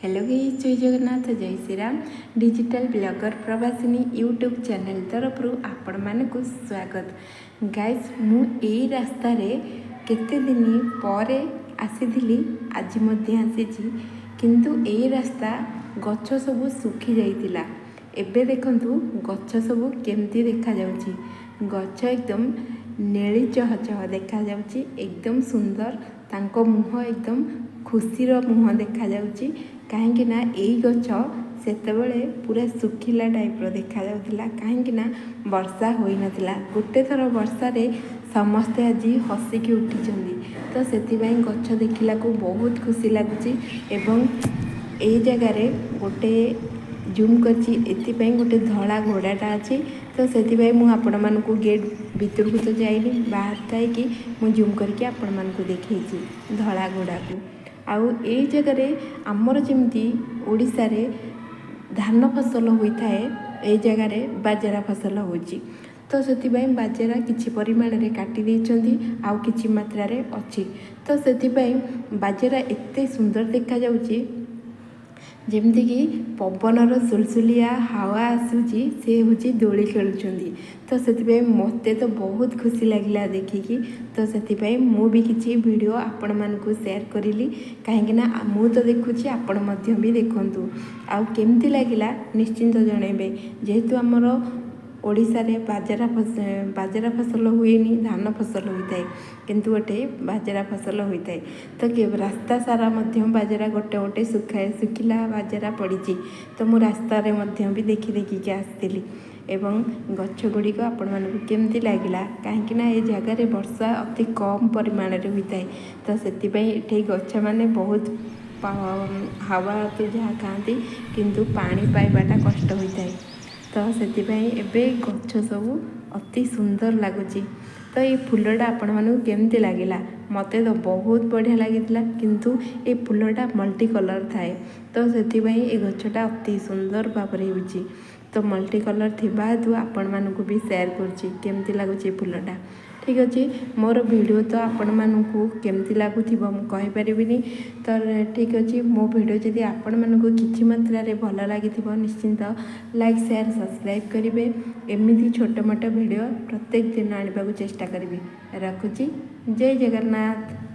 Hello guys, ଜୟ ଜଗନ୍ନାଥ, ଜୟ Shriram. Digital blogger Prabasini YouTube channel ତରଫରୁ ଆପଣମାନଙ୍କୁ ସ୍ୱାଗତ। ଗାଇସ୍, ମୁଁ ଏଇ ରାସ୍ତାରେ କେତେ ଦିନ ପରେ ଆସିଥିଲି, ଆଜି ମଧ୍ୟ ଆସିଛି। କିନ୍ତୁ ଏଇ ରାସ୍ତା ଗଛ ସବୁ ଶୁଖି ଯାଇଥିଲା। ଏବେ ଦେଖନ୍ତୁ ଗଛ ସବୁ କେମିତି ଦେଖାଯାଉଛି। ଗଛ ଏକଦମ ନେଳି ଚହଚହ ଦେଖାଯାଉଛି, ଏକଦମ ସୁନ୍ଦର। ତାଙ୍କ ମୁହଁ ଏକଦମ ଖୁସିର ମୁହଁ ଦେଖାଯାଉଛି, କାହିଁକି ନା ଏଇ ଗଛ ସେତେବେଳେ ପୁରା ଶୁଖିଲା ଟାଇପ୍ର ଦେଖାଯାଉଥିଲା, କାହିଁକି ନା ବର୍ଷା ହୋଇନଥିଲା। ଗୋଟେ ଥର ବର୍ଷାରେ ସମସ୍ତେ ଆଜି ହସିକି ଉଠିଛନ୍ତି। ତ ସେଥିପାଇଁ ଗଛ ଦେଖିଲାକୁ ବହୁତ ଖୁସି ଲାଗୁଛି। ଏବଂ ଏଇ ଜାଗାରେ ଗୋଟେ ଜୁମ୍ କରିଛି ଏଥିପାଇଁ, ଗୋଟେ ଧଳା ଘୋଡ଼ାଟା ଅଛି। ତ ସେଥିପାଇଁ ମୁଁ ଆପଣମାନଙ୍କୁ ଗେଟ୍ ଭିତରକୁ ତ ଯାଇନି, ବାହାରେ ଥାଇକି ମୁଁ ଜୁମ୍ କରିକି ଆପଣମାନଙ୍କୁ ଦେଖେଇଛି ଧଳା ଘୋଡ଼ାକୁ। ଆଉ ଏଇ ଜାଗାରେ ଆମର ଯେମିତି ଓଡ଼ିଶାରେ ଧାନ ଫସଲ ହୋଇଥାଏ, ଏଇ ଜାଗାରେ ବାଜରା ଫସଲ ହେଉଛି। ତ ସେଥିପାଇଁ ବାଜରା କିଛି ପରିମାଣରେ କାଟି ଦେଇଛନ୍ତି, ଆଉ କିଛି ମାତ୍ରାରେ ଅଛି। ତ ସେଥିପାଇଁ ବାଜରା ଏତେ ସୁନ୍ଦର ଦେଖାଯାଉଛି, ଯେମିତିକି ପବନର ସୁଲସୁଲିଆ ହାୱା ଆସୁଛି, ସେ ହେଉଛି ଦୋଳି ଖେଳୁଛନ୍ତି। ତ ସେଥିପାଇଁ ମୋତେ ତ ବହୁତ ଖୁସି ଲାଗିଲା ଦେଖିକି। ତ ସେଥିପାଇଁ ମୁଁ ବି କିଛି ଭିଡ଼ିଓ ଆପଣମାନଙ୍କୁ ସେୟାର କରିଲି, କାହିଁକିନା ମୁଁ ତ ଦେଖୁଛି, ଆପଣ ମଧ୍ୟ ବି ଦେଖନ୍ତୁ। ଆଉ କେମିତି ଲାଗିଲା ନିଶ୍ଚିନ୍ତ ଜଣାଇବେ। ଯେହେତୁ ଆମର ଓଡ଼ିଶାରେ ବାଜରା ଫସଲ ହୁଏନି, ଧାନ ଫସଲ ହୋଇଥାଏ, କିନ୍ତୁ ଗୋଟେ ବାଜରା ଫସଲ ହୋଇଥାଏ। ତ ରାସ୍ତା ସାରା ମଧ୍ୟ ବାଜରା ଗୋଟେ ଗୋଟେ ଶୁଖିଲା ବାଜରା ପଡ଼ିଛି। ତ ମୁଁ ରାସ୍ତାରେ ମଧ୍ୟ ବି ଦେଖି ଦେଖିକି ଆସିଥିଲି। ଏବଂ ଗଛ ଗୁଡ଼ିକ ଆପଣମାନଙ୍କୁ କେମିତି ଲାଗିଲା? କାହିଁକିନା ଏ ଜାଗାରେ ବର୍ଷା ଅତି କମ୍ ପରିମାଣରେ ହୋଇଥାଏ। ତ ସେଥିପାଇଁ ଏଠି ଗଛମାନେ ବହୁତ ହାୱା ତ ଯାହା ଖାଆନ୍ତି, କିନ୍ତୁ ପାଣି ପାଇବାଟା କଷ୍ଟ ହୋଇଥାଏ। ତ ସେଥିପାଇଁ ଏବେ ଗଛ ସବୁ ଅତି ସୁନ୍ଦର ଲାଗୁଛି। ତ ଏଇ ଫୁଲଟା ଆପଣମାନଙ୍କୁ କେମିତି ଲାଗିଲା? ମୋତେ ତ ବହୁତ ବଢ଼ିଆ ଲାଗିଥିଲା। କିନ୍ତୁ ଏ ଫୁଲଟା ମଲ୍ଟି କଲର୍ ଥାଏ, ତ ସେଥିପାଇଁ ଏ ଗଛଟା ଅତି ସୁନ୍ଦର ଭାବରେ ହେଉଛି। ତ ମଲ୍ଟି କଲର୍ ଥିବା ହେତୁ ଆପଣମାନଙ୍କୁ ବି ସେୟାର କରୁଛି କେମିତି ଲାଗୁଛି ଏ ଫୁଲଟା। ଠିକ୍ ଅଛି, ମୋର ଭିଡ଼ିଓ ତ ଆପଣମାନଙ୍କୁ କେମିତି ଲାଗୁଥିବ ମୁଁ କହିପାରିବିନି। ତ ଠିକ୍ ଅଛି, ମୋ ଭିଡ଼ିଓ ଯଦି ଆପଣମାନଙ୍କୁ କିଛି ମାତ୍ରାରେ ଭଲ ଲାଗିଥିବ, ନିଶ୍ଚିନ୍ତ ଲାଇକ୍, ସେୟାର, ସବସ୍କ୍ରାଇବ୍ କରିବେ। ଏମିତି ଛୋଟ ମୋଟ ଭିଡ଼ିଓ ପ୍ରତ୍ୟେକ ଦିନ ଆଣିବାକୁ ଚେଷ୍ଟା କରିବି। ରଖୁଛି, ଜୟ ଜଗନ୍ନାଥ।